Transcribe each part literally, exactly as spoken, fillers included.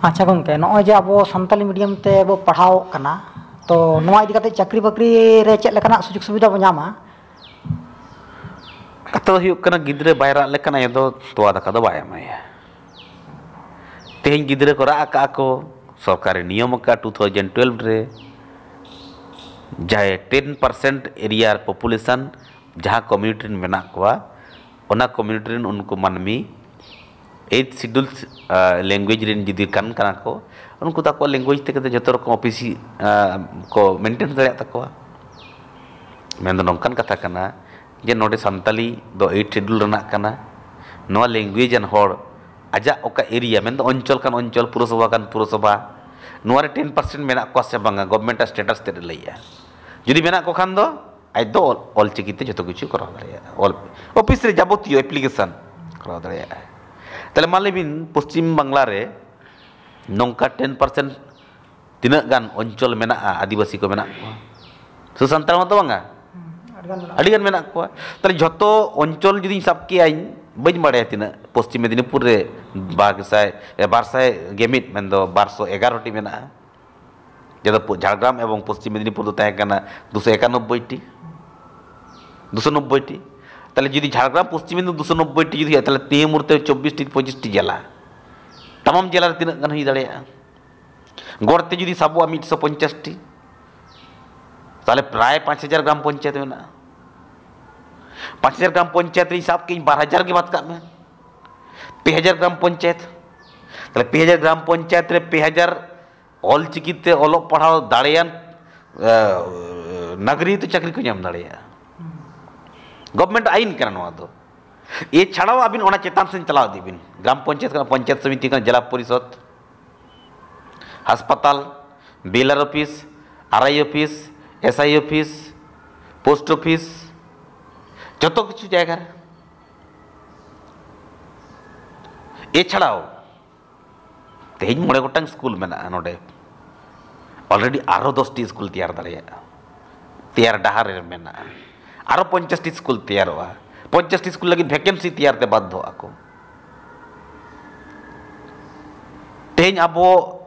ᱟᱪᱪᱷᱟ ᱜᱚᱢᱠᱮ, ᱱᱚᱜᱼᱚᱭ ᱡᱮ ᱟᱵᱚ ᱥᱟᱱᱛᱟᱞᱤ ᱢᱤᱰᱤᱭᱟᱢ ᱛᱮ ᱵᱚ ᱯᱟᱲᱦᱟᱣᱚᱜ ᱠᱟᱱᱟ, ᱛᱚ ᱱᱚᱣᱟ ᱤᱫᱤ ᱠᱟᱛᱮ ᱪᱟᱹᱠᱨᱤ ᱵᱟᱹᱠᱨᱤ ᱨᱮ ᱪᱮᱫ ᱞᱮᱠᱟᱱᱟᱜ ᱥᱩᱡᱳᱜᱽ ᱥᱩᱵᱤᱫᱷᱟ ᱵᱚ ᱧᱟᱢᱟ? ᱠᱟᱛᱷᱟ ᱫᱚ ᱦᱩᱭᱩᱜ ᱠᱟᱱᱟ, ᱜᱤᱫᱽᱨᱟᱹ ᱵᱟᱭ ᱨᱟᱜ ᱞᱮᱠᱷᱟᱱ ᱟᱭᱳ ᱫᱚ ᱛᱚᱣᱟ ᱫᱟᱠᱟ ᱫᱚ ᱵᱟᱭ ᱮᱢᱟᱭᱟ᱾ ᱛᱮᱦᱮᱧ ᱜᱤᱫᱽᱨᱟᱹ ᱠᱚ ᱨᱟᱜ ᱟᱠᱟᱫᱼᱟ ᱠᱚ, ᱥᱚᱨᱠᱟᱨᱮ ᱱᱤᱭᱚᱢ ᱟᱠᱟᱫᱼᱟ ᱴᱩ ᱛᱷᱟᱣᱡᱮᱱᱰ ᱴᱩᱭᱮᱞᱵᱷ ᱨᱮ, ᱡᱟᱦᱟᱸᱭ ᱴᱮᱱ ᱯᱟᱨᱥᱮᱱᱴ ᱮᱨᱤᱭᱟ ᱯᱚᱯᱩᱞᱮᱥᱚᱱ ᱡᱟᱦᱟᱸ ᱠᱚᱢᱤᱭᱩᱱᱤᱴᱤ ᱨᱮᱱ ᱢᱮᱱᱟᱜ ᱠᱚᱣᱟ, ᱚᱱᱟ ᱠᱚᱢᱤᱭᱩᱱᱤᱴᱤ ᱨᱮᱱ ᱩᱱᱠᱩ ᱢᱟᱹᱱᱢᱤ ᱮᱭᱤᱛᱷ ᱥᱤᱰᱩᱞ ᱞᱮᱝᱜᱩᱭᱮᱡᱽ ᱨᱮᱱ ᱡᱩᱫᱤ ᱠᱟᱱ ᱠᱟᱱᱟ ᱠᱚ, ᱩᱱᱠᱩ ᱫᱚ ᱟᱠᱚᱣᱟᱜ ᱞᱮᱝᱜᱩᱭᱮᱡᱽ ᱛᱮᱜᱮ ᱫᱚ ᱡᱚᱛᱚ ᱨᱚᱠᱚᱢ ᱚᱯᱷᱤᱥ ᱠᱚ ᱢᱮᱱᱴᱮᱱ ᱫᱟᱲᱮᱭᱟᱜ ᱛᱟᱠᱚᱣᱟ᱾ ᱢᱮᱱᱫᱚ ᱱᱚᱝᱠᱟᱱ ᱠᱟᱛᱷᱟ ᱠᱟᱱᱟ ᱡᱮ ᱱᱚᱰᱮ ᱥᱟᱱᱛᱟᱞᱤ ᱫᱚ ᱮᱭᱤᱴ ᱥᱤᱰᱩᱞ ᱨᱮᱱᱟᱜ ᱠᱟᱱᱟ᱾ ᱱᱚᱣᱟ ᱞᱮᱝᱜᱩᱭᱮᱡᱽ ᱟᱱ ᱦᱚᱲ ᱟᱡᱟᱜ ᱚᱠᱟ ᱮᱨᱤᱭᱟ, ᱢᱮᱱᱫᱚ ᱚᱧᱪᱚᱞ ᱠᱷᱟᱱ ᱚᱧᱪᱚᱞ, ᱯᱩᱨᱚᱥᱚᱵᱷᱟ ᱠᱷᱟᱱ ᱯᱩᱨᱚᱥᱚᱵᱷᱟ, ᱱᱚᱣᱟ ᱨᱮ ᱴᱮᱱ ᱯᱟᱨᱥᱮᱱᱴ ᱢᱮᱱᱟᱜ ᱠᱚᱣᱟ ᱥᱮ ᱵᱟᱝᱟ, ᱜᱚᱵᱷᱢᱮᱱᱴ ᱟᱜ ᱥᱴᱮᱴᱟᱥ ᱛᱮᱫ ᱮ ᱞᱟᱹᱭᱮᱜᱼᱟ᱾ ᱡᱩᱫᱤ ᱢᱮᱱᱟᱜ ᱠᱚ ᱠᱷᱟᱱ ᱫᱚ ᱟᱡ ᱫᱚ ᱚᱞ, ᱚᱞᱪᱤᱠᱤ ᱛᱮ ᱡᱚᱛᱚ ᱠᱤᱪᱷᱩ ᱠᱚᱨᱟᱣ ᱫᱟᱲᱮᱭᱟᱜᱼᱟ, ᱚᱞ ᱚᱯᱷᱤᱥ ᱨᱮ ᱡᱟᱵᱚᱛᱤᱭᱚ ᱮᱯᱞᱤᱠᱮᱥᱚᱱ ᱠᱚᱨᱟᱣ ᱫᱟᱲᱮᱭᱟᱜᱼᱟ᱾ ᱛᱟᱦᱚᱞᱮ ᱢᱟ ᱞᱟᱹᱭ ᱵᱤᱱ, ᱯᱚᱥᱪᱤᱢ ᱵᱟᱝᱞᱟ ᱨᱮ ᱱᱚᱝᱠᱟ ᱴᱮᱱ ᱯᱟᱨᱥᱮᱱᱴ ᱛᱤᱱᱟᱹᱜ ᱜᱟᱱ ᱚᱧᱪᱚᱞ ᱢᱮᱱᱟᱜᱼᱟ, ᱟᱹᱫᱤᱵᱟᱹᱥᱤ ᱠᱚ ᱢᱮᱱᱟᱜ ᱠᱚᱣᱟ? ᱥᱩᱫᱷᱩ ᱥᱟᱱᱛᱟᱲ ᱢᱟᱛᱚ ᱵᱟᱝᱟ, ᱦᱩᱸ, ᱟᱹᱰᱤᱜᱟᱱ ᱢᱮᱱᱟᱜ ᱟᱹᱰᱤᱜᱟᱱ ᱢᱮᱱᱟᱜ ᱠᱚᱣᱟ᱾ ᱛᱟᱦᱚᱞᱮ ᱡᱷᱚᱛᱚ ᱚᱧᱪᱚᱞ ᱡᱩᱫᱤᱧ ᱥᱟᱵ ᱠᱮᱜᱼᱟᱧ, ᱵᱟᱹᱧ ᱵᱟᱲᱟᱭᱟ ᱛᱤᱱᱟᱹᱜ, ᱯᱚᱥᱪᱤᱢ ᱢᱮᱫᱽᱱᱤᱯᱩᱨ ᱨᱮ ᱵᱟᱨ ᱥᱟᱭ, ᱮ, ᱵᱟᱨ ᱥᱟᱭ ᱜᱮ ᱢᱤᱫ, ᱢᱮᱱᱫᱚ ᱵᱟᱨᱥᱚ ᱮᱜᱟᱨᱚ ᱴᱤ ᱢᱮᱱᱟᱜᱼᱟ᱾ ᱡᱟᱦᱟᱸ ᱫᱚ ᱯᱚ-, ᱡᱷᱟᱲᱜᱨᱟᱢ ᱮᱵᱚᱝ ᱯᱚᱥᱪᱤᱢ ᱢᱮᱫᱽᱱᱤᱯᱩᱨ ᱫᱚ ᱛᱟᱦᱮᱸ ᱠᱟᱱᱟ ᱫᱩᱥᱚ ᱮᱠᱟᱱᱚᱵᱵᱳᱭ ᱴᱤ, ᱫᱩᱥᱚ ᱱᱚᱵᱵᱳᱭ ᱴᱤ᱾ ᱛᱟᱦᱚᱞᱮ ᱡᱩᱫᱤ ᱡᱷᱟᱲᱜᱨᱟᱢ ᱯᱚᱥᱪᱤᱢ ᱢᱮᱫᱽᱱᱤᱯᱩᱨ ᱫᱩᱥᱚ ᱱᱚᱵᱵᱳᱭ ᱴᱤ ᱡᱩᱫᱤ ᱦᱩᱭᱩᱜᱼᱟ, ᱛᱟᱦᱚᱞᱮ ᱱᱤᱭᱟᱹ ᱢᱩᱦᱩᱨᱛᱮ ᱪᱚᱵᱵᱤᱥ ᱴᱤ, ᱯᱚᱸᱪᱤᱥ ᱴᱤ ᱡᱮᱞᱟ, ᱛᱟᱢᱟᱢ ᱡᱮᱞᱟ ᱨᱮ ᱛᱤᱱᱟᱹᱜ ᱜᱟᱱ ᱦᱩᱭ ᱫᱟᱲᱮᱭᱟᱜᱼᱟ? ᱜᱚᱲ ᱛᱮ ᱡᱩᱫᱤ ᱥᱟᱵᱚᱜᱼᱟ ᱢᱤᱫᱥᱚ ᱯᱚᱧᱪᱟᱥ ᱴᱤ, ᱛᱟᱦᱚᱞᱮ ᱯᱨᱟᱭ ᱯᱟᱸᱪ ᱦᱟᱡᱟᱨ ᱜᱨᱟᱢ ᱯᱚᱧᱪᱟᱭᱮᱛ ᱢᱮᱱᱟᱜᱼᱟ᱾ ᱯᱟᱸᱪ ᱦᱟᱡᱟᱨ ᱜᱨᱟᱢ ᱯᱚᱧᱪᱟᱭᱮᱛ ᱨᱤᱧ ᱥᱟᱵ ᱠᱮᱫ ᱤᱧ ᱵᱟᱨ ᱦᱟᱡᱟᱨ ᱜᱮ ᱵᱟᱫ ᱠᱟᱜ ᱢᱮ, ᱯᱮ ᱦᱟᱡᱟᱨ ᱜᱨᱟᱢ ᱯᱚᱧᱪᱟᱭᱮᱛ᱾ ᱛᱟᱦᱚᱞᱮ ᱯᱮ ᱦᱟᱡᱟᱨ ᱜᱨᱟᱢ ᱯᱚᱧᱪᱟᱭᱮᱛ ᱨᱮ ᱯᱮ ᱦᱟᱡᱟᱨ ᱚᱞ ᱪᱤᱠᱤ ᱛᱮ ᱚᱞᱚᱜ ᱯᱟᱲᱦᱟᱣ ᱫᱟᱲᱮᱭᱟᱱ, ᱮ, ᱱᱟᱜᱽᱨᱤ ᱛᱮ ᱪᱟᱹᱠᱨᱤ ᱠᱚ ᱧᱟᱢ ᱫᱟᱲᱮᱭᱟᱜᱼᱟ᱾ ᱜᱚᱵᱷᱢᱮᱱᱴ ᱟᱭᱤᱱ ᱠᱟᱱᱟ ᱱᱚᱣᱟ ᱫᱚ᱾ ᱮ ᱪᱷᱟᱲᱟᱣ ᱟᱹᱵᱤᱱ ᱚᱱᱟ ᱪᱮᱛᱟᱱ ᱥᱮᱱ ᱪᱟᱞᱟᱣ ᱤᱫᱤ ᱵᱤᱱ, ᱜᱨᱟᱢ ᱯᱚᱧᱪᱟᱭᱮᱛ ᱠᱷᱚᱱᱟᱜ ᱯᱚᱧᱪᱟᱭᱮᱛ ᱥᱚᱢᱤᱛᱤ ᱠᱷᱚᱱᱟᱜ ᱡᱮᱞᱟ ᱯᱚᱨᱤᱥᱚᱫᱽ, ᱦᱟᱥᱯᱟᱛᱟᱞ, B L R office, R I office, S I office, post office, ᱡᱚᱛᱚ ᱠᱤᱪᱷᱩ ᱡᱟᱭᱜᱟ ᱨᱮ᱾ ᱮ ᱪᱷᱟᱲᱟᱣ ᱛᱮᱦᱮᱧ ᱢᱚᱬᱮ ᱜᱚᱴᱟᱝ ᱥᱠᱩᱞ ᱢᱮᱱᱟᱜᱼᱟ ᱱᱚᱰᱮ, ᱚᱞᱨᱮᱰᱤ ᱟᱨᱚ ᱫᱚᱥ ᱴᱤ ᱥᱠᱩᱞ ᱛᱮᱭᱟᱨ ᱫᱟᱲᱮᱭᱟᱜᱼᱟ, ᱛᱮᱭᱟᱨ ᱰᱟᱦᱟᱨ ᱨᱮ ᱢᱮᱱᱟᱜᱼᱟ᱾ ᱟᱨᱚ ᱯᱚᱧᱪᱟᱥ ᱴᱤ ᱥᱠᱩᱞ ᱛᱮᱭᱟᱨᱚᱜᱼᱟ, ᱯᱚᱧᱪᱟᱥ ᱴᱤ ᱥᱠᱩᱞ ᱞᱟᱹᱜᱤᱫ ᱵᱷᱮᱠᱮᱱᱥᱤ ᱛᱮᱭᱟᱨ ᱛᱮ ᱵᱟᱫᱽᱫᱷᱚᱜ ᱟᱠᱚ᱾ ᱛᱮᱦᱮᱧ ᱟᱵᱚ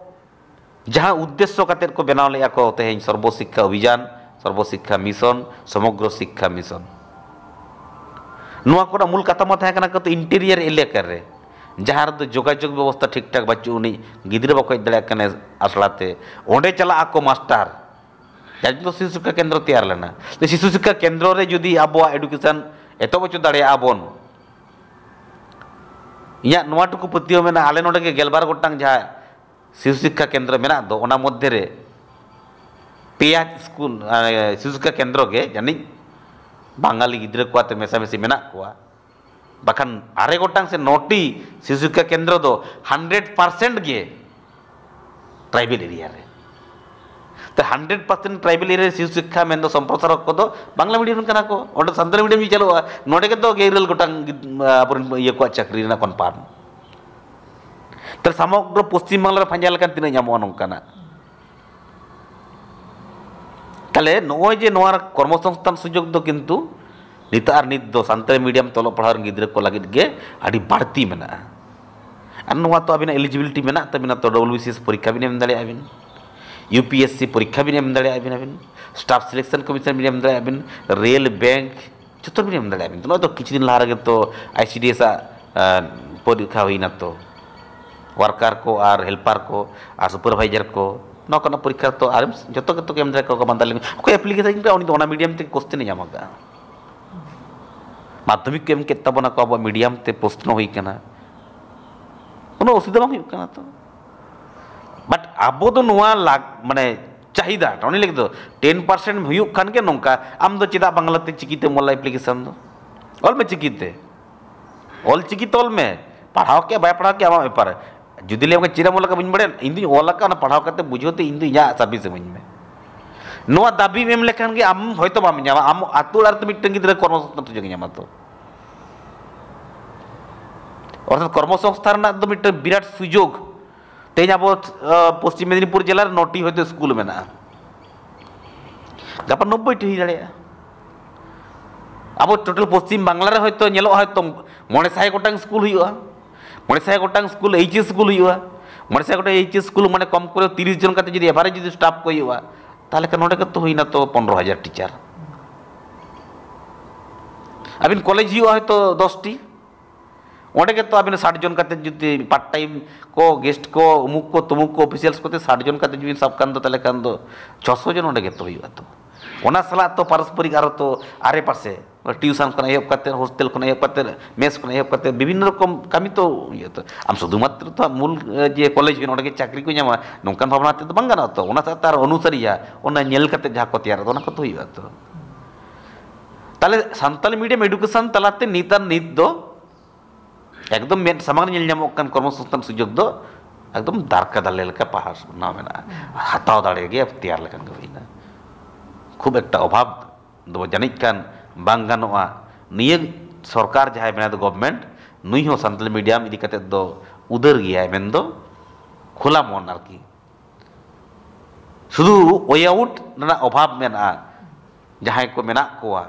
ᱡᱟᱦᱟᱸ ᱩᱫᱽᱫᱮᱥᱥᱚ ᱠᱟᱛᱮᱫ ᱠᱚ ᱵᱮᱱᱟᱣ ᱞᱮᱫᱼᱟ ᱠᱚ ᱛᱮᱦᱮᱧ ᱥᱚᱨᱵᱚ ᱥᱤᱠᱠᱷᱟ ᱚᱵᱷᱤᱡᱟᱱ, ᱥᱚᱨᱵᱚ ᱥᱤᱠᱠᱷᱟ ᱢᱤᱥᱚᱱ, ᱥᱚᱢᱚᱜᱽᱨᱚ ᱥᱤᱠᱠᱷᱟ ᱢᱤᱥᱚᱱ, ᱱᱚᱣᱟ ᱠᱚᱨᱮᱱᱟᱜ ᱢᱩᱞ ᱠᱟᱛᱷᱟ ᱢᱟ ᱛᱟᱦᱮᱸ ᱠᱟᱱᱟ ᱠᱚ ᱤᱱᱴᱮᱨᱤᱭᱟᱨ ᱮᱞᱟᱠᱟ ᱨᱮ, ᱡᱟᱦᱟᱸ ᱨᱮᱫᱚ ᱡᱳᱜᱟᱡᱳᱜᱽ ᱵᱮᱵᱚᱥᱛᱷᱟ ᱴᱷᱤᱠ ᱴᱷᱟᱠ ᱵᱟᱹᱪᱩᱜ ᱟᱹᱱᱤᱡ, ᱜᱤᱫᱽᱨᱟᱹ ᱵᱟᱠᱚ ᱦᱮᱡ ᱫᱟᱲᱮᱭᱟᱜ ᱠᱟᱱᱟ ᱟᱥᱲᱟ ᱛᱮ, ᱚᱸᱰᱮ ᱪᱟᱞᱟᱜ ᱟᱠᱚ ᱢᱟᱥᱴᱟᱨ, ᱡᱟᱦᱟᱸ ᱫᱚ ᱥᱤᱥᱩ ᱥᱤᱠᱠᱷᱟ ᱠᱮᱱᱫᱨᱚ ᱛᱮᱭᱟᱨ ᱞᱮᱱᱟ᱾ ᱥᱤᱥᱩ ᱥᱤᱠᱠᱷᱟ ᱠᱮᱱᱫᱨᱚ ᱨᱮ ᱡᱩᱫᱤ ᱟᱵᱚᱣᱟᱜ ᱮᱰᱩᱠᱮᱥᱚᱱ ᱮᱛᱚᱦᱚᱵ ᱦᱚᱪᱚ ᱫᱟᱲᱮᱭᱟᱜᱼᱟ ᱵᱚᱱ, ᱤᱧᱟᱹᱜ ᱱᱚᱣᱟ ᱴᱩᱠᱩ ᱯᱟᱹᱛᱭᱟᱹᱣ ᱢᱮᱱᱟᱜᱼᱟ, ᱟᱞᱮ ᱱᱚᱰᱮ ᱜᱮ ᱜᱮᱞᱵᱟᱨ ᱜᱚᱴᱟᱝ ᱡᱟᱦᱟᱸ ᱥᱤᱥᱩ ᱥᱤᱠᱠᱷᱟ ᱠᱮᱱᱫᱨᱚ ᱢᱮᱱᱟᱜ ᱫᱚ, ᱚᱱᱟ ᱢᱚᱫᱽᱫᱷᱮ ᱨᱮ ᱯᱮᱭᱟ ᱥᱠᱩᱞ, ᱮ, ᱥᱤᱥᱩ ᱥᱤᱠᱠᱷᱟ ᱠᱮᱱᱫᱨᱚ ᱜᱮ ᱡᱟᱹᱱᱤᱡ ᱵᱟᱝᱜᱟᱞᱤ ᱜᱤᱫᱽᱨᱟᱹ ᱠᱚ ᱟᱛᱮ ᱢᱮᱥᱟᱢᱤᱥᱤ ᱢᱮᱱᱟᱜ ᱠᱚᱣᱟ᱾ ᱵᱟᱠᱷᱟᱱ ᱟᱨᱮ ᱜᱚᱴᱟᱝ ᱥᱮ ᱱᱚᱴᱤ ᱥᱤᱥᱩ ᱥᱤᱠᱠᱷᱟ ᱠᱮᱱᱫᱨᱚ ᱫᱚ ᱦᱟᱱᱰᱨᱮᱰ ᱯᱟᱨᱥᱮᱱᱴ ᱜᱮ ᱴᱨᱟᱭᱵᱮᱞ ᱮᱨᱤᱭᱟ ᱨᱮ᱾ ᱛᱚ, ᱦᱟᱱᱰᱨᱮᱰ ᱯᱟᱨᱥᱮᱱᱴ ᱴᱨᱟᱭᱵᱮᱞ ᱮᱨᱤᱭᱟ ᱨᱮ ᱥᱤᱥᱩ ᱥᱤᱠᱠᱷᱟ ᱢᱮᱱᱫᱚ ᱥᱚᱢᱯᱨᱚᱥᱟᱨᱚᱠ ᱠᱚᱫᱚ ᱵᱟᱝᱞᱟ ᱢᱤᱰᱤᱭᱟᱢ ᱨᱮᱱ ᱠᱟᱱᱟ ᱠᱚ᱾ ᱚᱸᱰᱮ ᱥᱟᱱᱛᱟᱲᱤ ᱢᱤᱰᱤᱭᱟᱢ ᱡᱩᱫᱤ ᱪᱟᱹᱞᱩᱜᱼᱟ, ᱱᱚᱰᱮ ᱜᱮ ᱫᱚ ᱜᱮᱞ ᱤᱨᱟᱹᱞ ᱜᱚᱴᱟᱝ ᱜᱤᱫ-, ᱟᱵᱚᱨᱮᱱ ᱤᱭᱟᱹ ᱠᱚᱣᱟᱜ ᱪᱟᱹᱠᱨᱤ ᱨᱮᱱᱟᱜ ᱠᱚᱱᱯᱷᱟᱨᱢ᱾ ᱛᱟᱦᱞᱮ ᱥᱚᱢᱚᱜᱨᱚ ᱯᱚᱥᱪᱤᱢ ᱵᱟᱝᱞᱟ ᱨᱮ ᱯᱟᱸᱡᱟ ᱞᱮᱠᱷᱟᱱ ᱛᱤᱱᱟᱹᱜ ᱧᱟᱢᱚᱜᱼᱟ ᱱᱚᱝᱠᱟᱱᱟᱜ? ᱛᱟᱦᱞᱮ ᱱᱚᱜᱼᱚᱭ ᱡᱮ ᱱᱚᱣᱟ ᱠᱚᱨᱢᱚᱥᱚᱝᱥᱛᱷᱟᱱ ᱥᱩᱡᱳᱜᱽ ᱫᱚ ᱠᱤᱱᱛᱩ ᱱᱤᱛᱚᱜ ᱟᱨ ᱱᱤᱛ ᱫᱚ ᱥᱟᱱᱛᱟᱲᱤ ᱢᱤᱰᱤᱭᱟᱢ ᱛᱮ ᱚᱞᱚᱜ ᱯᱟᱲᱦᱟᱣ ᱨᱮᱱ ᱜᱤᱫᱽᱨᱟᱹ ᱠᱚ ᱞᱟᱹᱜᱤᱫ ᱜᱮ ᱟᱹᱰᱤ ᱵᱟᱹᱲᱛᱤ ᱢᱮᱱᱟᱜᱼᱟ᱾ ᱟᱨ ᱱᱚᱣᱟ ᱛᱚ ᱟᱹᱵᱤᱱᱟᱜ eligibility ᱢᱮᱱᱟᱜ ᱛᱟᱹᱵᱤᱱᱟ ᱛᱚ, ᱰᱚᱵᱞᱤᱭᱩ ᱵᱤ ᱥᱤ ᱮᱥ ᱯᱚᱨᱤᱠᱠᱷᱟ ᱵᱤᱱ ᱮᱢ ᱫᱟᱲᱮᱭᱟᱜᱼᱟ ᱵᱤᱱ, ᱤᱭᱩ ᱯᱤ ᱮᱥ ᱥᱤ ᱯᱚᱨᱤᱠᱠᱷᱟ ᱵᱤᱱ ᱮᱢ ᱫᱟᱲᱮᱭᱟᱜᱼᱟ ᱵᱤᱱ ᱟᱹᱵᱤᱱ, ᱥᱴᱟᱯᱷ ᱥᱤᱞᱮᱠᱥᱚᱱ ᱠᱚᱢᱤᱥᱚᱱ ᱵᱤᱱ ᱮᱢ ᱫᱟᱲᱮᱭᱟᱜᱼᱟ ᱵᱤᱱ, ᱨᱮᱞ, ᱵᱮᱝᱠ, ᱡᱚᱛᱚ ᱵᱤᱱ ᱮᱢ ᱫᱟᱲᱮᱭᱟᱜᱼᱟ ᱵᱤᱱ᱾ ᱱᱚᱜᱼᱚᱭ ᱛᱚ ᱠᱤᱪᱷᱩ ᱫᱤᱱ ᱞᱟᱦᱟ ᱨᱮᱜᱮ ᱛᱚ ᱟᱭ ᱥᱤ ᱰᱤ ᱮᱥ ᱟᱜ, ᱟᱸ, ᱯᱚᱨᱤᱠᱠᱷᱟ ᱦᱩᱭᱱᱟ ᱛᱚ, ᱣᱟᱨᱠᱟᱨ ᱠᱚ ᱟᱨ ᱦᱮᱞᱯᱟᱨ ᱠᱚ ᱟᱨ ᱥᱩᱯᱟᱨᱵᱷᱟᱭᱡᱟᱨ ᱠᱚ, ᱱᱚᱣᱟ ᱠᱚᱨᱮᱱᱟᱜ ᱯᱚᱨᱤᱠᱠᱷᱟ ᱛᱚ ᱟᱨ ᱡᱚᱛᱚ ᱜᱮᱛᱚ ᱠᱚ ᱮᱢ ᱫᱟᱲᱮ ᱠᱚᱣᱟ ᱢᱟᱱᱫᱟᱨ ᱞᱮᱝᱜᱩᱭᱮᱡᱽ᱾ ᱚᱠᱚᱭ ᱮᱯᱞᱤᱠᱮᱥᱚᱱ ᱨᱮ ᱩᱱᱤ ᱫᱚ ᱚᱱᱟ ᱢᱤᱰᱤᱭᱟᱢ ᱛᱮᱜᱮ ᱠᱳᱥᱪᱮᱱ ᱮ ᱧᱟᱢ ᱟᱠᱟᱫᱼᱟ᱾ ᱢᱟᱫᱽᱫᱷᱚᱢᱤᱠ ᱠᱚ ᱮᱢ ᱠᱮᱫ ᱛᱟᱵᱚᱱᱟ ᱠᱚ, ᱟᱵᱚᱣᱟᱜ ᱢᱤᱰᱤᱭᱟᱢ ᱛᱮ ᱯᱨᱚᱥᱱᱚ ᱦᱩᱭ ᱠᱟᱱᱟ, ᱠᱳᱱᱳ ᱚᱥᱩᱵᱤᱫᱷᱟ ᱵᱟᱝ ᱦᱩᱭᱩᱜ ᱠᱟᱱᱟ ᱛᱚ᱾ ᱵᱟᱴ ᱟᱵᱚ ᱫᱚ ᱱᱚᱣᱟ ᱞᱟᱜ-, ᱢᱟᱱᱮ ᱪᱟᱦᱤᱫᱟ, ᱩᱱᱤ ᱞᱟᱹᱜᱤᱫ ᱫᱚ ᱴᱮᱱ ᱯᱟᱨᱥᱮᱱᱴ ᱦᱩᱭᱩᱜ ᱠᱷᱟᱱ ᱜᱮ ᱱᱚᱝᱠᱟ, ᱟᱢ ᱫᱚ ᱪᱮᱫᱟᱜ ᱵᱟᱝᱞᱟ ᱛᱮ ᱪᱤᱠᱤ ᱛᱮᱢ ᱚᱞᱟ ᱮᱯᱞᱤᱠᱮᱥᱚᱱ ᱫᱚ? ᱚᱞ ᱢᱮ ᱪᱤᱠᱤ ᱛᱮ, ᱚᱞ ᱪᱤᱠᱤ ᱛᱮ ᱚᱞ ᱢᱮ, ᱯᱟᱲᱦᱟᱣ ᱠᱮᱫ ᱵᱟᱭ ᱯᱟᱲᱦᱟᱣ ᱠᱮᱫ ᱟᱢᱟᱜ ᱵᱮᱯᱟᱨ᱾ ᱡᱩᱫᱤ ᱞᱟᱹᱭ ᱟᱢ ᱪᱮᱫ ᱮᱢ ᱚᱞ ᱟᱠᱟᱫ ᱵᱟᱹᱧ ᱵᱟᱲᱟᱭᱟ, ᱤᱧ ᱫᱩᱧ ᱚᱞ ᱟᱠᱟᱫ, ᱚᱱᱟ ᱯᱟᱲᱦᱟᱣ ᱠᱟᱛᱮ ᱵᱩᱡᱷᱟᱹᱣ ᱛᱮ ᱤᱧ ᱫᱚ ᱤᱧᱟᱹᱜ ᱥᱟᱨᱵᱷᱤᱥ ᱤᱢᱟᱹᱧ ᱢᱮ᱾ ᱱᱚᱣᱟ ᱫᱟᱹᱵᱤᱢ ᱮᱢ ᱞᱮᱠᱷᱟᱱ ᱜᱮ ᱟᱢ ᱦᱚᱭᱛᱳ ᱵᱟᱢ ᱧᱟᱢᱟ, ᱟᱢ ᱟᱹᱛᱩ ᱚᱲᱟᱜ ᱨᱮ ᱢᱤᱫᱴᱟᱝ ᱜᱤᱫᱽᱨᱟᱹ ᱠᱚᱨᱢᱚᱥᱚᱝᱥᱛᱷᱟᱱ ᱥᱩᱡᱳᱜᱽ ᱮ ᱧᱟᱢᱟ ᱛᱚ᱾ ᱚᱨᱛᱷᱟᱛ ᱠᱚᱨᱢᱚᱥᱚᱝᱥᱛᱷᱟᱱ ᱨᱮᱱᱟᱜ ᱫᱚ ᱢᱤᱫᱴᱟᱝ ᱵᱤᱨᱟᱴ ᱥᱩᱡᱳᱜᱽ᱾ ᱛᱮᱦᱮᱧ ᱟᱵᱚ, ᱟᱸ, ᱯᱚᱥᱪᱤᱢ ᱢᱮᱫᱽᱱᱤᱯᱩᱨ ᱡᱮᱞᱟ ᱨᱮ ᱱᱚᱴᱤ ᱦᱚᱭᱛᱳ ᱥᱠᱩᱞ ᱢᱮᱱᱟᱜᱼᱟ᱾ ᱜᱟᱯᱟ ᱱᱚᱵᱵᱳᱭ ᱴᱤ ᱦᱩᱭ ᱫᱟᱲᱮᱭᱟᱜᱼᱟ᱾ ᱟᱵᱚ ᱴᱳᱴᱟᱞ ᱯᱚᱥᱪᱤᱢ ᱵᱟᱝᱞᱟ ᱨᱮ ᱦᱚᱭᱛᱳ ᱧᱮᱞᱚᱜᱼᱟ, ᱦᱚᱭᱛᱳ ᱢᱚᱬᱮ ᱥᱟᱭ ᱜᱚᱴᱟᱝ ᱥᱠᱩᱞ ᱦᱩᱭᱩᱜᱼᱟ, ᱢᱚᱬᱮ ᱥᱟᱭ ᱜᱚᱴᱟᱝ ᱥᱠᱩᱞ, ᱮᱭᱤᱪ ᱮᱥ ᱥᱠᱩᱞ ᱦᱩᱭᱩᱜᱼᱟ, ᱢᱚᱬᱮ ᱥᱟᱭ ᱜᱚᱴᱮᱡ ᱮᱭᱤᱪ ᱮᱥ ᱥᱠᱩᱞ, ᱢᱟᱱᱮ ᱠᱚᱢ ᱠᱚᱨᱮ ᱛᱤᱨᱤᱥ ᱡᱚᱱ ᱠᱟᱛᱮ ᱡᱩᱫᱤ ᱮᱵᱷᱟᱨᱮᱡᱽ ᱡᱩᱫᱤ ᱥᱴᱟᱯ ᱠᱚ ᱦᱩᱭᱩᱜᱼᱟ, ᱛᱟᱦᱚᱞᱮ ᱠᱷᱟᱱ ᱱᱚᱰᱮ ᱜᱮᱛᱚ ᱦᱩᱭᱱᱟ ᱛᱚ ᱯᱚᱱᱨᱚ ᱦᱟᱡᱟᱨ ᱴᱤᱪᱟᱨ᱾ ᱟᱹᱵᱤᱱ ᱠᱚᱞᱮᱡᱽ ᱦᱩᱭᱩᱜᱼᱟ ᱦᱚᱭᱛᱳ ᱫᱚᱥ ᱴᱤ, ᱚᱸᱰᱮ ᱜᱮᱛᱚ ᱟᱹᱵᱤᱱ ᱥᱟᱴ ᱡᱚᱱ ᱠᱟᱛᱮ ᱡᱩᱫᱤ ᱯᱟᱨᱴ ᱴᱟᱭᱤᱢ ᱠᱚ, ᱜᱮᱥᱴ ᱠᱚ, ᱩᱢᱩᱠ ᱠᱚ ᱛᱩᱢᱩᱠ ᱠᱚ, ᱚᱯᱷᱤᱥᱤᱭᱟᱞᱥ ᱠᱚᱛᱮ ᱥᱟᱴ ᱡᱚᱱ ᱠᱟᱛᱮ ᱡᱩᱫᱤ ᱵᱤᱱ ᱥᱟᱵ ᱠᱷᱟᱱ ᱫᱚ, ᱛᱟᱦᱚᱞᱮ ᱠᱷᱟᱱ ᱫᱚ ᱪᱷᱚᱥᱚ ᱡᱚᱱ ᱚᱸᱰᱮ ᱜᱮᱛᱚ ᱦᱩᱭᱩᱜᱼᱟ ᱛᱚ᱾ ᱚᱱᱟ ᱥᱟᱞᱟᱜ ᱛᱚ ᱯᱟᱨᱚᱥᱯᱚᱨᱤᱠ ᱟᱨᱚ ᱛᱚ ᱟᱨᱮ ᱯᱟᱥᱮ, ᱴᱤᱭᱩᱥᱚᱱ ᱠᱷᱚᱱ ᱮᱦᱚᱵ ᱠᱟᱛᱮ, ᱦᱳᱥᱴᱮᱞ ᱠᱷᱚᱱ ᱮᱦᱚᱵ ᱠᱟᱛᱮ, ᱢᱮᱥ ᱠᱷᱚᱱ ᱮᱦᱚᱵ ᱠᱟᱛᱮ, ᱵᱤᱵᱷᱤᱱᱱᱚ ᱨᱚᱠᱚᱢ ᱠᱟᱹᱢᱤ ᱛᱚ ᱤᱭᱟᱹ ᱛᱚ᱾ ᱟᱢ ᱥᱩᱫᱷᱩ ᱢᱟᱛᱨᱚ ᱛᱚ ᱢᱩᱞ, ᱮ, ᱡᱮ ᱠᱚᱞᱮᱡᱽ ᱵᱮᱱ, ᱚᱸᱰᱮ ᱜᱮ ᱪᱟᱹᱠᱨᱤ ᱠᱚ ᱧᱟᱢᱟ, ᱱᱚᱝᱠᱟᱱ ᱵᱷᱟᱵᱽᱱᱟ ᱛᱮᱫᱚ ᱵᱟᱝ ᱜᱟᱱᱚᱜᱼᱟ ᱛᱚ᱾ ᱚᱱᱟ ᱥᱟᱶᱛᱮ ᱟᱨ ᱚᱱᱩᱥᱟᱨᱤᱭᱟ, ᱚᱱᱟ ᱧᱮᱞ ᱠᱟᱛᱮ ᱡᱟᱦᱟᱸ ᱠᱚ ᱛᱮᱭᱟᱨᱟ, ᱚᱱᱟ ᱠᱚᱛᱚ ᱦᱩᱭᱩᱜᱼᱟ ᱛᱚ᱾ ᱛᱟᱦᱞᱮ ᱥᱟᱱᱛᱟᱞᱤ ᱢᱤᱰᱤᱭᱟᱢ ᱮᱰᱩᱠᱮᱥᱚᱱ ᱛᱟᱞᱟᱛᱮ ᱱᱤᱛ ᱟᱨ ᱱᱤᱛ ᱫᱚ ᱮᱠᱫᱚᱢ ᱢᱮᱫ ᱥᱟᱢᱟᱝ ᱨᱮ ᱧᱮᱞ ᱧᱟᱢᱚᱜ ᱠᱟᱱ ᱠᱚᱨᱢᱚᱥᱚᱝᱥᱛᱷᱟᱱ ᱥᱩᱡᱳᱜᱽ ᱫᱚ ᱮᱠᱫᱚᱢ ᱫᱟᱨᱠᱟ ᱫᱟᱞᱮ ᱞᱮᱠᱟ ᱯᱟᱦᱟᱲ ᱥᱚᱨᱱᱟ ᱢᱮᱱᱟᱜᱼᱟ᱾ ᱦᱟᱛᱟᱣ ᱫᱟᱲᱮ ᱜᱮ ᱛᱮᱭᱟᱨ ᱞᱮᱠᱟᱱ ᱜᱮ ᱦᱩᱭᱱᱟ᱾ ᱠᱷᱩᱵ ᱮᱠᱴᱟ ᱚᱵᱷᱟᱵᱽ ᱫᱚ ᱡᱟᱹᱱᱤᱡ ᱠᱷᱟᱱ ᱵᱟᱝ ᱜᱟᱱᱚᱜᱼᱟ᱾ ᱱᱤᱭᱟᱹ ᱥᱚᱨᱠᱟᱨ ᱡᱟᱦᱟᱸᱭ ᱢᱮᱱᱟᱭ ᱫᱚ, ᱜᱚᱵᱷᱢᱮᱱᱴ, ᱱᱩᱭ ᱦᱚᱸ ᱥᱟᱱᱛᱟᱞᱤ ᱢᱤᱰᱤᱭᱟᱢ ᱤᱫᱤ ᱠᱟᱛᱮᱫ ᱫᱚ ᱩᱫᱟᱹᱨ ᱜᱮᱭᱟᱭ, ᱢᱮᱱᱫᱚ ᱠᱷᱳᱞᱟ ᱢᱚᱱ ᱟᱨᱠᱤ᱾ ᱥᱩᱫᱷᱩ ᱳᱭᱮ ᱟᱣᱩᱴ ᱨᱮᱱᱟᱜ ᱚᱵᱷᱟᱵᱽ ᱢᱮᱱᱟᱜᱼᱟ᱾ ᱡᱟᱦᱟᱸᱭ ᱠᱚ ᱢᱮᱱᱟᱜ ᱠᱚᱣᱟ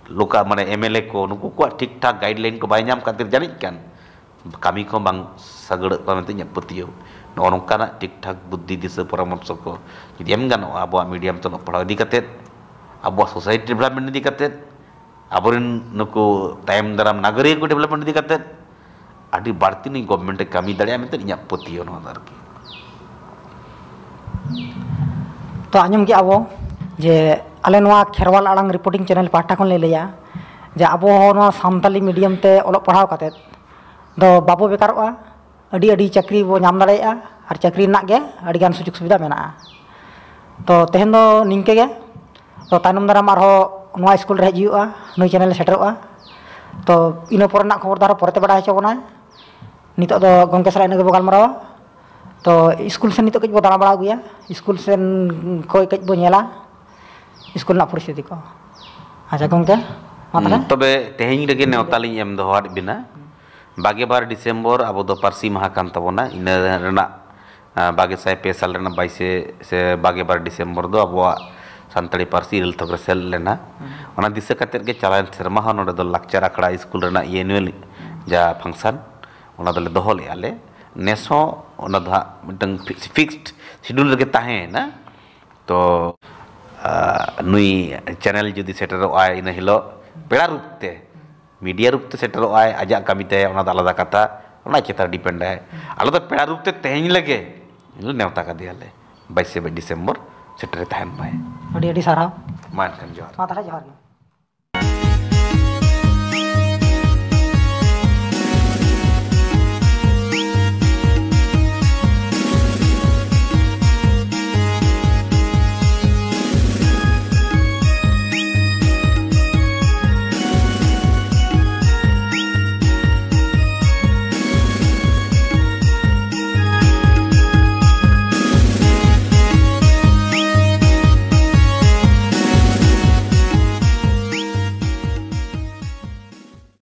ᱞᱳᱠᱟᱞ, ᱢᱟᱱᱮ ᱮᱢ ᱮᱞ ᱮ ᱠᱚ, ᱱᱩᱠᱩ ᱠᱚᱣᱟᱜ ᱴᱷᱤᱠ ᱴᱷᱟᱠ ᱜᱟᱭᱤᱰ ᱞᱟᱭᱤᱱ ᱠᱚ ᱵᱟᱭ ᱧᱟᱢ ᱠᱷᱟᱹᱛᱤᱨ ᱡᱟᱹᱱᱤᱡ ᱠᱷᱟᱱ ᱠᱟᱹᱢᱤ ᱠᱚᱦᱚᱸ ᱵᱟᱝ ᱥᱟᱹᱜᱟᱹᱲᱚᱜ ᱠᱟᱱᱟ ᱢᱮᱱᱛᱮ ᱤᱧᱟᱹᱜ ᱯᱟᱹᱛᱭᱟᱹᱣ᱾ ᱱᱚᱜᱼᱚ ᱱᱚᱝᱠᱟᱱᱟᱜ ᱴᱷᱤᱠ ᱴᱷᱟᱠ ᱵᱩᱫᱽᱫᱷᱤ ᱫᱤᱥᱟᱹ ᱯᱚᱨᱟᱢᱚᱨᱥᱚ ᱠᱚ ᱡᱩᱫᱤ ᱮᱢ ᱜᱟᱱᱚᱜᱼᱟ ᱟᱵᱚᱣᱟᱜ ᱢᱤᱰᱤᱭᱟᱢ ᱛᱮ ᱚᱞᱚᱜ ᱯᱟᱲᱦᱟᱣ ᱤᱫᱤ ᱠᱟᱛᱮᱫ, ᱟᱵᱚᱣᱟᱜ ᱥᱳᱥᱟᱭᱴᱤ ᱰᱮᱵᱷᱞᱚᱯᱢᱮᱱᱴ ᱤᱫᱤ ᱠᱟᱛᱮᱫ, ᱟᱵᱚᱨᱮᱱ ᱱᱩᱠᱩ ᱛᱟᱭᱚᱢ ᱫᱟᱨᱟᱢ ᱱᱟᱜᱚᱨᱤᱠ ᱠᱚ ᱰᱮᱵᱷᱞᱚᱯᱢᱮᱱᱴ ᱤᱫᱤ ᱠᱟᱛᱮᱫ ᱟᱹᱰᱤ ᱵᱟᱹᱲᱛᱤ ᱱᱩᱭ ᱜᱚᱵᱷᱢᱮᱱᱴ ᱮ ᱠᱟᱹᱢᱤ ᱫᱟᱲᱮᱭᱟᱜᱼᱟ ᱢᱮᱱᱛᱮ ᱤᱧᱟᱹᱜ ᱯᱟᱹᱛᱭᱟᱹᱣ ᱱᱚᱣᱟ ᱫᱚ ᱟᱨᱠᱤ᱾ ᱛᱚ ᱟᱸᱡᱚᱢ ᱠᱮᱜᱼᱟ ᱵᱚ ᱡᱮ ᱟᱞᱮ ᱱᱚᱣᱟ ᱠᱷᱮᱨᱣᱟᱞ ᱟᱲᱟᱝ ᱨᱤᱯᱳᱨᱴᱤᱝ ᱪᱮᱱᱮᱞ ᱯᱟᱦᱴᱟ ᱠᱷᱚᱱ ᱞᱮ ᱞᱟᱹᱭᱟ ᱡᱮ ᱟᱵᱚ ᱱᱚᱣᱟ ᱥᱟᱱᱛᱟᱞᱤ ᱢᱤᱰᱤᱭᱟᱢ ᱛᱮ ᱚᱞᱚᱜ ᱯᱟᱲᱦᱟᱣ ᱠᱟᱛᱮᱫ ᱫᱚ ᱵᱟᱵᱚ ᱵᱮᱠᱟᱨᱚᱜᱼᱟ, ᱟᱹᱰᱤ ᱟᱹᱰᱤ ᱪᱟᱹᱠᱨᱤ ᱵᱚ ᱧᱟᱢ ᱫᱟᱲᱮᱭᱟᱜᱼᱟ ᱟᱨ ᱪᱟᱹᱠᱨᱤ ᱨᱮᱱᱟᱜ ᱜᱮ ᱟᱹᱰᱤᱜᱟᱱ ᱥᱩᱡᱳᱜᱽ ᱥᱩᱵᱤᱫᱷᱟ ᱢᱮᱱᱟᱜᱼᱟ᱾ ᱛᱚ ᱛᱮᱦᱮᱧ ᱫᱚ ᱱᱤᱝᱠᱟᱹ ᱜᱮ᱾ ᱛᱚ ᱛᱟᱭᱱᱚᱢ ᱫᱟᱨᱟᱢ ᱟᱨᱦᱚᱸ ᱱᱚᱣᱟ ᱥᱠᱩᱞ ᱨᱮ ᱦᱮᱡ ᱦᱩᱭᱩᱜᱼᱟ, ᱱᱩᱭ ᱪᱮᱱᱮᱞ ᱥᱮᱴᱮᱨᱚᱜᱼᱟ᱾ ᱛᱚ ᱤᱱᱟᱹ ᱯᱚᱨᱮᱱᱟᱜ ᱠᱷᱚᱵᱚᱨ ᱫᱚ ᱟᱨᱦᱚᱸ ᱯᱚᱨᱮᱛᱮ ᱵᱟᱲᱟᱭ ᱦᱚᱪᱚ ᱵᱚᱱᱟᱭ᱾ ᱱᱤᱛᱚᱜ ᱫᱚ ᱜᱚᱢᱠᱮ ᱥᱟᱞᱟᱜ ᱤᱱᱟᱹ ᱜᱮᱵᱚ ᱜᱟᱞᱢᱟᱨᱟᱣᱟ᱾ ᱛᱚ ᱥᱠᱩᱞ ᱥᱮᱱ ᱱᱤᱛᱚᱜ ᱠᱟᱹᱡ ᱵᱚ ᱫᱟᱬᱟ ᱵᱟᱲᱟ ᱟᱹᱜᱩᱭᱟ, ᱥᱠᱩᱞ ᱥᱮᱱ ᱠᱷᱚᱱ ᱠᱟᱹᱡ ᱵᱚ ᱧᱮᱞᱟ ᱥᱠᱩᱞ ᱨᱮᱱᱟᱜ ᱯᱚᱨᱤᱥᱛᱷᱤᱛᱤ ᱠᱚ᱾ ᱟᱪᱪᱷᱟ ᱜᱚᱢᱠᱮ, ᱢᱟ ᱛᱟᱦᱚᱞᱮ᱾ ᱦᱩᱸ, ᱛᱚᱵᱮ ᱛᱮᱦᱮᱧ ᱨᱮᱜᱮ ᱱᱮᱣᱛᱟ ᱞᱤᱧ ᱮᱢ ᱫᱚᱦᱚᱣᱟᱫ ᱵᱤᱱᱟ᱾ ᱵᱟᱜᱮ ᱵᱟᱨ ᱰᱤᱥᱮᱢᱵᱚᱨ ᱟᱵᱚ ᱫᱚ ᱯᱟᱹᱨᱥᱤ ᱢᱟᱦᱟ ᱠᱟᱱ ᱛᱟᱵᱚᱱᱟ᱾ ᱤᱱᱟᱹ ᱨᱮᱱᱟᱜ, ᱟᱸ, ᱵᱟᱜᱮ ᱥᱟᱭ ᱯᱮ ᱥᱟᱞ ᱨᱮᱱᱟᱜ ᱵᱟᱭᱤᱥᱮ ᱥᱮ ᱵᱟᱜᱮ ᱵᱟᱨ ᱰᱤᱥᱮᱢᱵᱚᱨ ᱫᱚ ᱟᱵᱚᱣᱟᱜ ᱥᱟᱱᱛᱟᱲᱤ ᱯᱟᱹᱨᱥᱤ ᱤᱨᱟᱹᱞ ᱛᱷᱚᱠ ᱨᱮ ᱥᱮᱞᱮᱫ ᱞᱮᱱᱟ᱾ ᱚᱱᱟ ᱫᱤᱥᱟᱹ ᱠᱟᱛᱮᱫ ᱜᱮ ᱪᱟᱞᱟᱣᱮᱱ ᱥᱮᱨᱢᱟ ᱦᱚᱸ ᱱᱚᱰᱮ ᱫᱚ ᱞᱟᱠᱪᱟᱨ ᱟᱠᱷᱲᱟ ᱥᱠᱩᱞ ᱨᱮᱱᱟᱜ ᱤᱭᱮᱱᱩᱭᱮᱞ ᱡᱟ ᱯᱷᱟᱝᱥᱚᱱ, ᱚᱱᱟ ᱫᱚᱞᱮ ᱫᱚᱦᱚ ᱞᱮᱫᱼᱟ ᱞᱮ᱾ ᱱᱮᱥ ᱦᱚᱸ ᱚᱱᱟ ᱫᱚ ᱦᱟᱸᱜ ᱢᱤᱫᱴᱟᱝ ᱯᱷᱤᱠᱥᱰ ᱥᱤᱰᱩᱞ ᱨᱮᱜᱮ ᱛᱟᱦᱮᱸᱭᱮᱱᱟ᱾ ᱛᱚ ᱱᱩᱭ ᱪᱮᱱᱮᱞ ᱡᱩᱫᱤ ᱥᱮᱴᱮᱨᱚᱜ ᱟᱭ ᱤᱱᱟᱹ ᱦᱤᱞᱳᱜ ᱯᱮᱲᱟ ᱨᱩᱯ ᱛᱮ, ᱢᱤᱰᱤᱭᱟ ᱨᱩᱯ ᱛᱮ ᱥᱮᱴᱮᱨᱚᱜ ᱟᱭ, ᱟᱡᱟᱜ ᱠᱟᱹᱢᱤ ᱛᱟᱭ, ᱚᱱᱟ ᱫᱚ ᱟᱞᱟᱫᱟ ᱠᱟᱛᱷᱟ, ᱚᱱᱟ ᱪᱮᱛᱟᱱ ᱰᱤᱯᱮᱱᱰ ᱟᱭ᱾ ᱟᱞᱮ ᱫᱚ ᱯᱮᱲᱟ ᱨᱩᱯ ᱛᱮ ᱛᱮᱦᱮᱧ ᱞᱮᱜᱮ ᱱᱮᱣᱛᱟ ᱠᱟᱫᱮᱭᱟᱞᱮ, ᱵᱟᱭᱤᱥᱮ ᱰᱤᱥᱮᱢᱵᱚᱨ ᱥᱮᱴᱮᱨᱮ ᱛᱟᱦᱮᱱ ᱢᱟᱭ᱾ ᱟᱹᱰᱤ ᱟᱹᱰᱤ ᱥᱟᱨᱦᱟᱣ᱾ ᱢᱟ ᱮᱱᱠᱷᱟᱱ ᱡᱚᱦᱟᱨ᱾ ᱢᱟ ᱛᱟᱦᱚᱞᱮ ᱡᱚᱦᱟᱨ ᱜᱮ᱾